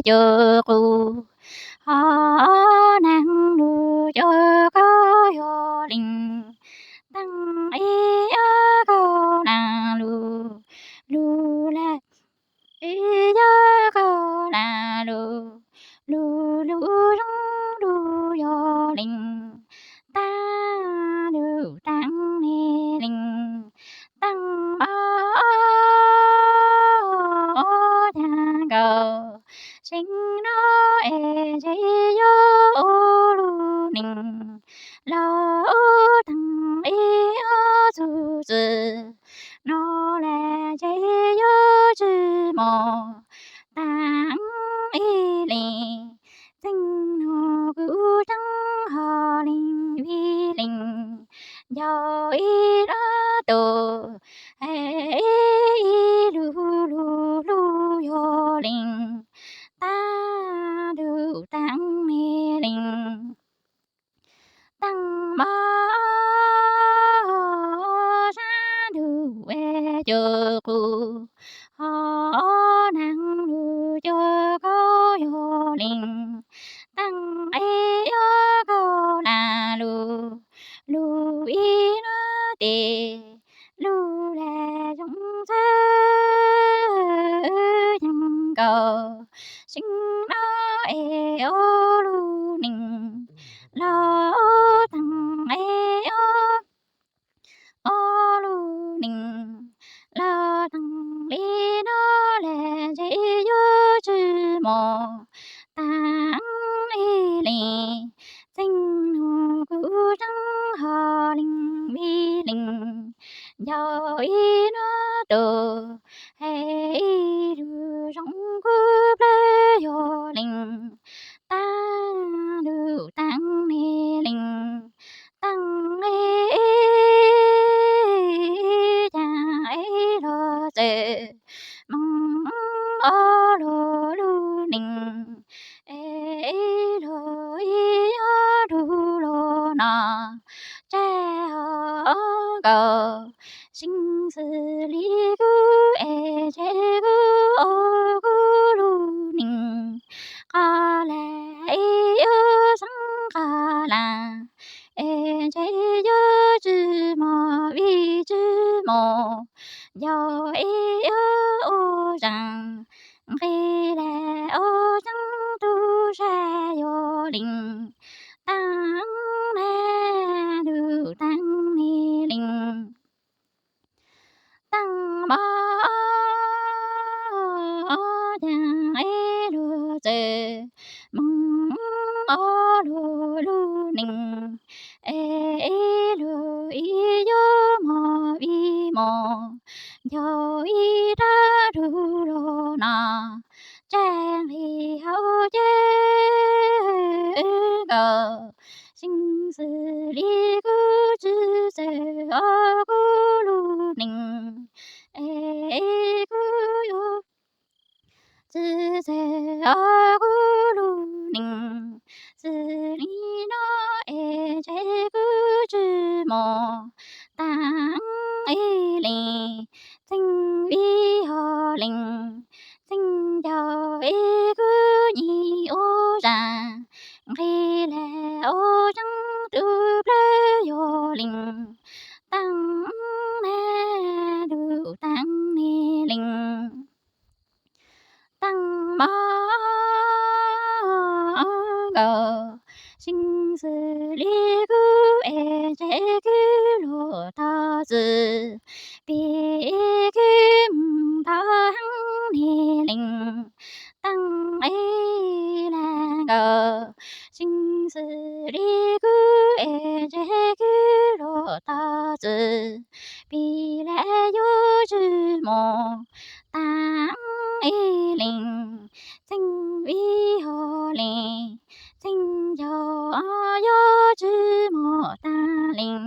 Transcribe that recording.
cuab qus, ho neeg lug cuab kaug yuav leej, teeb ib yuav kaug na lug, lug le ib yuav kaug na lug, lug lug zoo lug yuav leej, teeb lug teeb me leej, teeb mab caag nkaus, seev no es ntshe yuav ua lug neej, lug teeb ib yuav txug txwm no le ntshe yuav tsi mos, teeb ib leej, txheej no kuv tseem ho leej vij leej, ncaus ib rab tus, ib lug lug lug yuav leej, teeb lug teeb me leej, teeb mab sab ntug es cuab qus, ho neeg lug cuab kaug yuav leej, teeb ib yuav kaug na lug, lug ib rab tes, lug le zoo txhawv caag nkaus, seev no es ua lug neej, lug teeb ib yuav ua lug neej, lug teeb li no le ntshe yuav tsi mos, teeb ib leej, txheej no kuv tseem ho leej vij leej, ncaus ib rab tus, ib lug zoo kub plawg yuav leej, teeb lug teeb me leej, teeb ib caag ib lug txawm moog ua lug lug neej, ib lug ib yuav lug lug no, tsaig ho nkaus, seev xws li kuv es ntshe kuv ua kuv lug neej, qhov le ib yuav xeeb qhov le, es ntshe yuav tsi mos vij tsi mos, ncaus ib yuav ua zaaj, nqis le ua tseeb tub sab yuav leej, teeb le lug teeb me leej, teeb mab caag ib lug txawm moog ua lug lug neej, es ib lug ib yuav mos vij mos, ncaus ib rab lug lug no, tsaig nqis hauv ceg nkaus, seev xws li kuv tsi txawj ua kuv lug neej, es kuv yuav tsi txawj ua kuv lug neej, xws li no es ntshe kuv tsi mos, teeb ib leej, txheej vij ho leej, txheej ncaus ib kuv nyim ua zaaj, nqis le ua tseeb tub plawg yuav leej, teeb le lug teeb me leej, teeb mab nkaus, seev xws li kuv es ntshe kuv lug tog txwm, pib kuv moog tog heev me leej, teeb ib le nkaus, seev xws li kuv es ntshe kuv lug tog txwm, pib le yuav tsi mos, teeb ib leej, txheej vij ho leej, txheej ncaus yuav tsi mos taag leej,